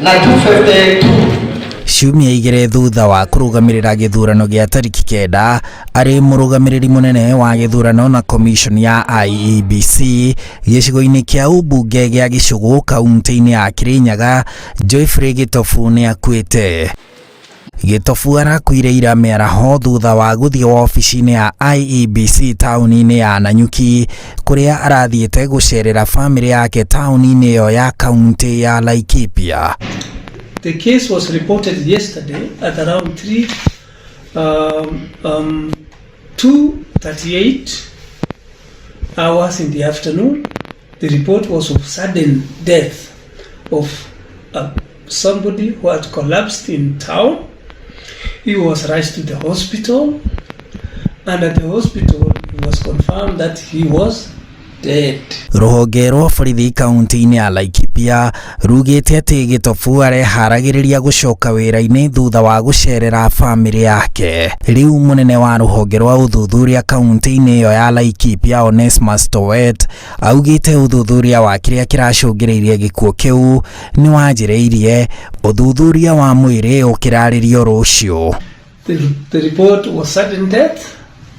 Na 252. Ciumia 2 thutha wa kũrũgamĩrĩra gĩthurano gĩa tarĩki 9 arĩ mũrũgamĩrĩri mũnene wa gĩthurano na commission ya IEBC gĩcigo-inĩ kĩa ũmbunge gĩa Gĩcũgũ kaunti-inĩ ya Kĩrĩnyaga, Geoffrey Gĩtobu nĩ akuĩte. Gĩtobu arakuire ira mĩaraho thutha wa gũthiĩ wabici-inĩ ya IEBC taũni-inĩ ya Nanyuki kũrĩa arathiĩte gũcerera famĩlĩ yake taũni-inĩ ĩyo ya kaunti ya Laikipia. The case was reported yesterday at around 3, 2:38 hours in the afternoon. The report was of sudden death of somebody who had collapsed in town. He was rushed to the hospital, and at the hospital it was confirmed that he was dead. Rũhonge rwa borithi kaunti-inĩ ya Laikipia rugĩte atĩ Gĩtobu areharagĩrĩria gũcoka wĩra-inĩ thutha wa gũcerera famĩlĩ yake. Rĩu mũnene wa rũhonge rwa ũthuthuria kaunti-inĩ ĩyo ya Laikipia Onesmus Towet augĩte ũthuthuria wa kĩrĩa kĩracũngĩrĩirie gĩkuũ kĩu nĩ wanjĩrĩirie, ũthuthuria wa mwĩrĩ ũkĩrarĩrio rũciũ. The report was sudden death.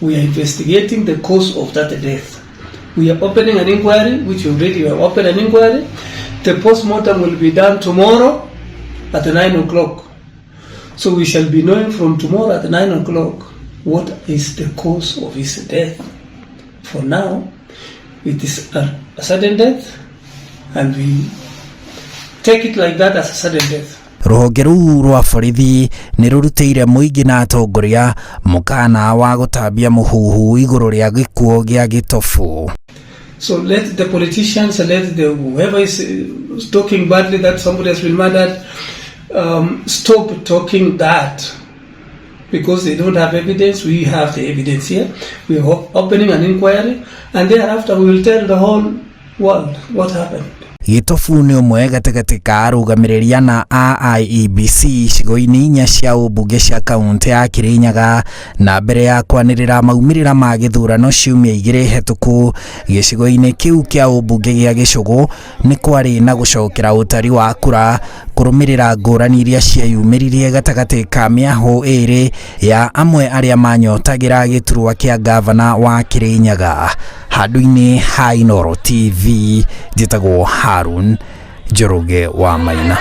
We are investigating the cause of that death. We are opening an inquiry, which already we have opened an inquiry. The postmortem will be done tomorrow at 9 o'clock. So we shall be knowing from tomorrow at 9 o'clock what is the cause of his death. For now, it is a sudden death, and we take it like that as a sudden death. Rũhonge rũu rwa borithi nĩ rũrutĩire mũingĩ na atongoria mũkana wa gũtambia mũhuhu igũrũ rĩa gĩkuũ gĩa Gĩtobu. So let the politicians, let the whoever is talking badly that somebody has been murdered, stop talking that because they don't have evidence. We have the evidence here. We are opening an inquiry, and thereafter we will tell the whole world what happened. Gĩtobu nĩ ũmwe gatagatĩ ka arũgamĩrĩri ana a IEBC icigo-inĩ 4 cia ũmbunge cia kaunti ya Kĩrĩnyaga, na mbere ya kwanĩrĩra maumĩrĩra ma gĩthurano ciumia 2 hetũku gĩcigo-inĩ kĩu kĩa ũmbunge gĩa Gĩcũgũ nĩ kwarĩ na gũcokera ũtari wa kura kũrũmĩrĩra ngũrani iria cieyumĩririe gatagatĩ ka mĩahũ ĩrĩ ya amwe arĩa manyotagĩra gĩturwa kĩa ngavana wa Kĩrĩnyaga. Handũ-inĩ ha Inooro TV, njĩtagwo Harun Njoroge wa Maina.